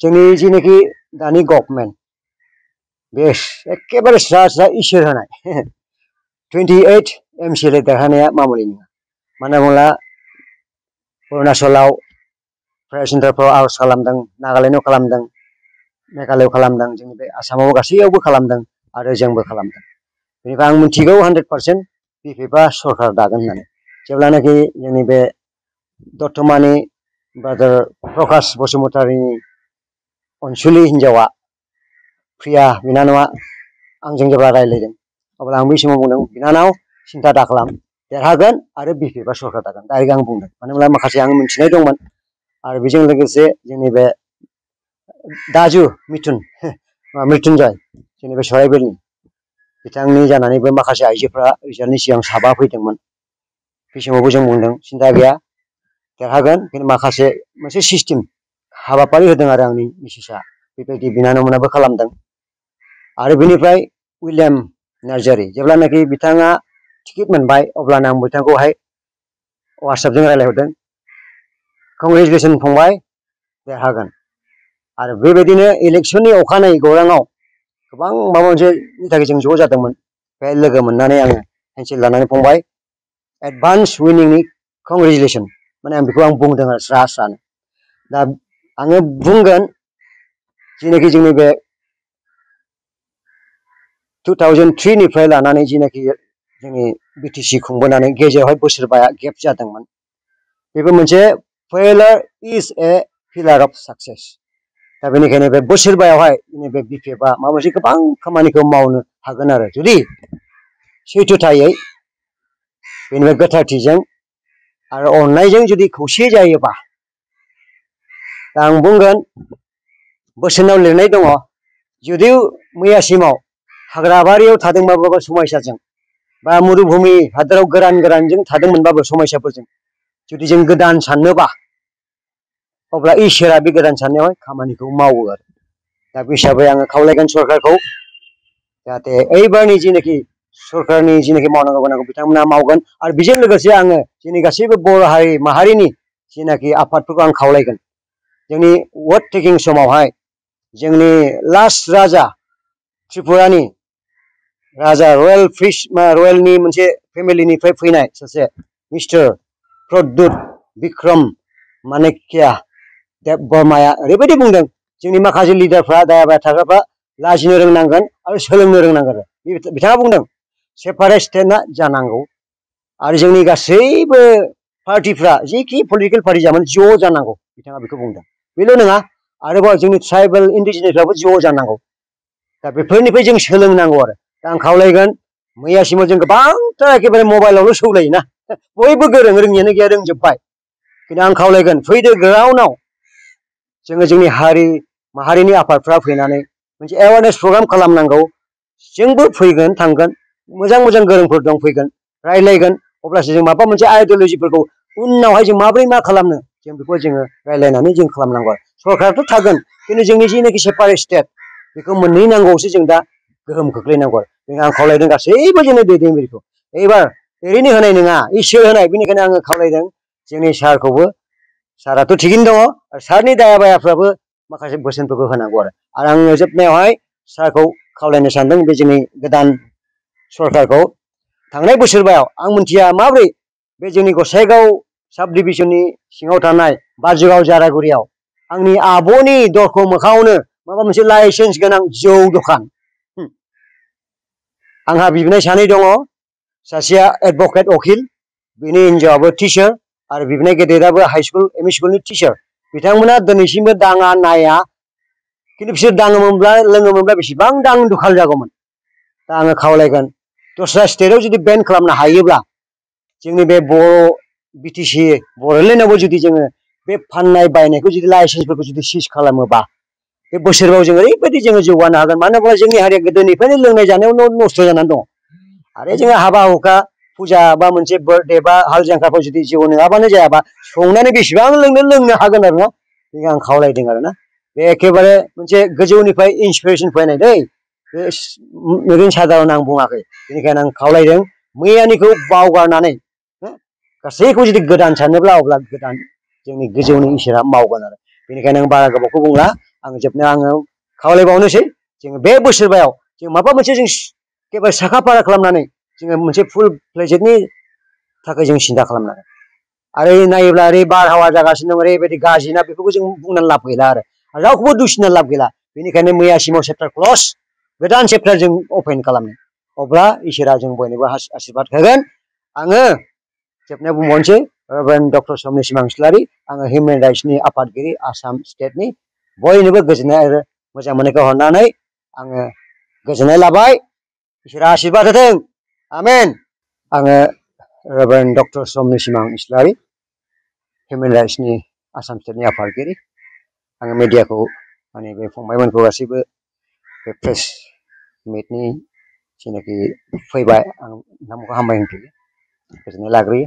जोंनि जिनाखि दानि गभर्नमेन्ट बे एखेबारे स्रा स्रा इसोर होनाय 28 MCLA देरहानाया मामुलि नङा। मानो होनोब्ला अरुणाचलाव प्राइभेट सेन्टारफ्राव आर'ज खालामदों, नागालेण्डआव खालामदों, मेघालयआव खालामदों, जोंनि बे आसामाव गासैयावबो खालामदों आरो जोंबो खालामदों। बेनिफ्राय आं मिथिगौ 100% BJP सरकार दागोन होननानै। जेब्लानाखि जोंनि बे दतमानि ब्रादार प्रकाश बसुमतारीनि अनसुलि हिन्जावा प्रिया बिनानावा आंजों जेब्ला रायज्लायदों अब्ला आं बै समाव बुंदों, बिनानाव सिन्था दाखालाम, देरहागोन आरो BJP सरकार दागोन। डाइरेक्ट आं बुंदों, मानो होनब्ला माखासे आं मिथिनाय दंमोन आरो बेजों लोगोसे जोंनि बे दाजु मृत्युंजय जोंनि बे सराइबिलनि बिथांनि जानानैबो माखासे आइजोफ्रा रिजाल्टनि सिगां साबा फैदोंमोन। बे समावबो जों बुंदों सिन्था गैया देरहागोन, खिन्थु माखासे मोनसे सिस्टेम हाबाफारि होदों आरो आंनि मिसेसआ बेबायदि बिनानावमोनाबो खालामदों। आरो बेनिफ्राय उइलियाम नार्जारि जेब्लानाखि बिथाङा टिकेट मोनबाय अब्लानो आं बिथांखौहाय वाट्सएपजों रायज्लायहरदों, कंग्रेचुलेसन फंबाय देरहागोन। आरो बेबायदिनो इलेक्सननि अखानायै गौराङाव गोबां माबा मोनसेनि थाखाय जों ज' जादोंमोन। बेहाय लोगो मोननानै आङो हेन्डसेक लानानै फंबाय एडभान्स उइनिंनि कंग्रेचुलेसन माने आं बेखौ आं बुंदों आरो स्रा स्रानो। दा आङो बुंगोन जिनाखि जोंनि बे 2003 निफ्राय लानानै जिनाखि जोंनि BTC खुंबोनानै गेजेरावहाय बोसोरबाया गेप जादोंमोन, बेबो मोनसे failure is a pillar of success. दा बेनिखायनो बे बोसोरबायावहाय जोंनि बे BJPआ माबा मोनसे गोबां खामानिखौ मावनो हागोन आरो जुदि सैथोथायै बेनिफ्राय गोथारथिजों आरो अननायजों जुदि खौसे जायोबा। दा आं बुंगोन बोसोनाव लिरनाय दङ, जुदिव मैयासिमाव हाग्राबारियाव थादोंबाबो समायसाजों बा मरुभूमि हादोराव गोरान गोरानजों थादोंमोनबाबो समायसाफोरजों जुदि जों गोदान साननोबा अब्ला इसोरा बे गोदान साननायावहाय खामानिखौ मावो आरो। दा बे हिसाबै आङो खावलायगोन सरकारखौ जाहाथे ओइबारनि जिनाखि सरकारनि जिनाखि मावनांगौ गोनांखौ बिथांमोना मावगोन। आरो बेजों लोगोसे आङो जोंनि गासैबो बर' हारि माहारिनि जिनाखि आफादफोरखौ आं खावलायगोन, जोंनि भट टेकिं समावहाय जोंनि लास्ट राजा त्रिपुरानि राजा रयेलनि मोनसे फेमिलिनिफ्राय फैनाय सासे मिस्टार प्रद्युत बिक्रम मानेकिया देब बर्माया ओरैबायदि बुंदों, जोंनि माखासे लिडारफ्रा दायाबाया थाग्राफ्रा लाजिनो रोंनांगोन आरो सोलोंनो रोंनांगोन। बिथाङा बुंदों सेपारेट स्टेटआ जानांगौ आरो जोंनि गासैबो पार्टिफ्रा जेखि पलिटिकेल पार्टि जामोन ज' जानांगौ, बिथाङा बेखौ बुंदों। बेल' नङा, आरोबाव जोंनि ट्राइबेल इन्डिजिनियासफ्राबो ज' जानांगौ। दा बेफोरनिफ्राय जों सोलोंनांगौ आरो। दा आं खावलायगोन, मैयासिमाव जों गोबांथार एखेबारे मबाइलावल' सौलायोना, बयबो गोरों, रोङियानो गैया रोंजोब्बाय। खिन्थु आं खावलायगोन फैदो ग्राउन्डआव जोङो जोंनि हारि माहारिनि आफादफ्रा फैनानै मोनसे एवारनेस प्रग्राम खालामनांगौ। जोंबो फैगोन थांगोन, मोजां मोजां गोरोंफोर दं फैगोन रायज्लायगोन, अब्लासो जों माबा मोनसे आइडिय'लजिफोरखौ उनावहाय जों माबोरै मा खालामनो जों बेखौ जोङो रायज्लायनानै जों खालामनांगौ आरो। सरकाराथ' थागोन, खिन्थु जोंनि जिनाखि सेपारेट स्टेट बेखौ मोनहैनांगौसो जों दा गोहोम खोख्लैनांगौ आरो। आं खावलायदों गासैबो जोंनि दैदेनगिरिखौ एबार ओरैनो होनाय नङा, इसोर होनाय। बेनिखायनो आङो खावलायदों जोंनि सारखौबो, साराथ' थिगैनो दङ, आरो सारनि दाया बायाफ्राबो माखासे बोसोनफोरखौ होनांगौ आरो। आङो जोबनायावहाय सारखौ खावलायनो सानदों, बे जोंनि गोदान सरकारखौ थांनाय बोसोरबायाव आं मिथिया माब्रै बे जोंनि गसाइगाव साब डिभिजननि सिङाव थानाय बाजुगाव जारागुरियाव आंनि आब'नि दरखौ मोखाङावनो माबा मोनसे लाइसेन्स गोनां जौ दखान, आंहा बिबोनाय सानै दङ, सासेया एडभकेट वकिल, बिनि हिनजावाबो टिचार, आरो बिबोनाय गेदेराबो हाइ स्कुल एम इ स्कुलनि टिचार। बिथांमोना दिनैसिमबो दाङा नाया, खिन्थु बिसोर दाङोमोनब्ला लोङोमोनब्ला बेसेबां दां दुखाल जागौमोन। दा आङो खावलायगोन दस्रा स्टेटआव जुदि बेन खालामनो हायोब्ला जोंनि बे बर' BTC बड'लेण्डआवबो जुदि जोङो बे फाननाय बायनायखौ जुदि लाइसेन्सफोरखौ जुदि सिज खालामोबा बे बोसोराव जों ओरैबायदि जोङो जौगानो हागोन। मानो होनोब्ला जोंनि हारिया गोदोनिफ्रायनो लोंनाय जानायावनो नस्थ' जानानै दङ। आरो जोङो हाबा हुखा फुजा बा मोनसे बार्थडे बा हाल जांख्राफ्राव जुदि जौ नङाबानो जायाबा संनानै बेसेबां लोंनो हागोन आरोना। बेखौ आं खावलायदों आरोना। बे एखेबारे मोनसे गोजौनिफ्राय इन्सपिरेसन फैनाय दै, बे ओरैनो साधारन आं बुङाखै। बेनिखायनो आं खावलायदों मैयानिखौ बावगारनानै गासैखौ जुदि गोदान सानोब्ला अब्ला गोदान जोंनि गोजौनि इसोरा मावगोन आरो। बेनिखायनो आं बारा गोबावखौ बुंला, आं जोबनायाव आङो खावलायबावनोसै जोङो बे बोसोरबायाव जों माबा मोनसे जों एकेबारे साखा फारा खालामनानै जोङो मोनसे फुल प्लेजेटनि थाखाय जों सिन्था खालामनांगोन आरो नायोब्ला ओरै बारहावा जागासिनो दं ओरैबायदि गाज्रिना बेफोरखौ जों बुंनानै लाब गैला आरो रावखौबो दुसिना लाब गैला बेनिखायनो मैयासिमाव चेप्टार क्लस गोदान चेप्टार जों अपेन खालामनो अब्ला इसोरा जों बयनोबो आशीर्बाद होगोन आङो जोबनायाव बुंबावनोसै रेभारेन्ड डक्टर समनिसिम इस्लारि आङो हिउमेन राइट्सनि आफादगिरि आसाम स्टेटनि बयनोबो गोजोननाय आरो मोजां मोननायखौ हरनानै आङो गोजोननाय लाबाय इसोरा आशीर्बाद होथों आमेन आङो रेभारेन्ड डक्टर समनिसिम इस्लारि हिउमेन राइट्सनि आसाम स्टेटनि आफादगिरि आङो मिडियाखौ माने बे फंबायमोनखौ गासैबो बे प्रेस मिटनि जेनाखि फैबाय आं नोंथांमोनखौ हामबाय होनफैयो गोजोननाय लाग्रोयो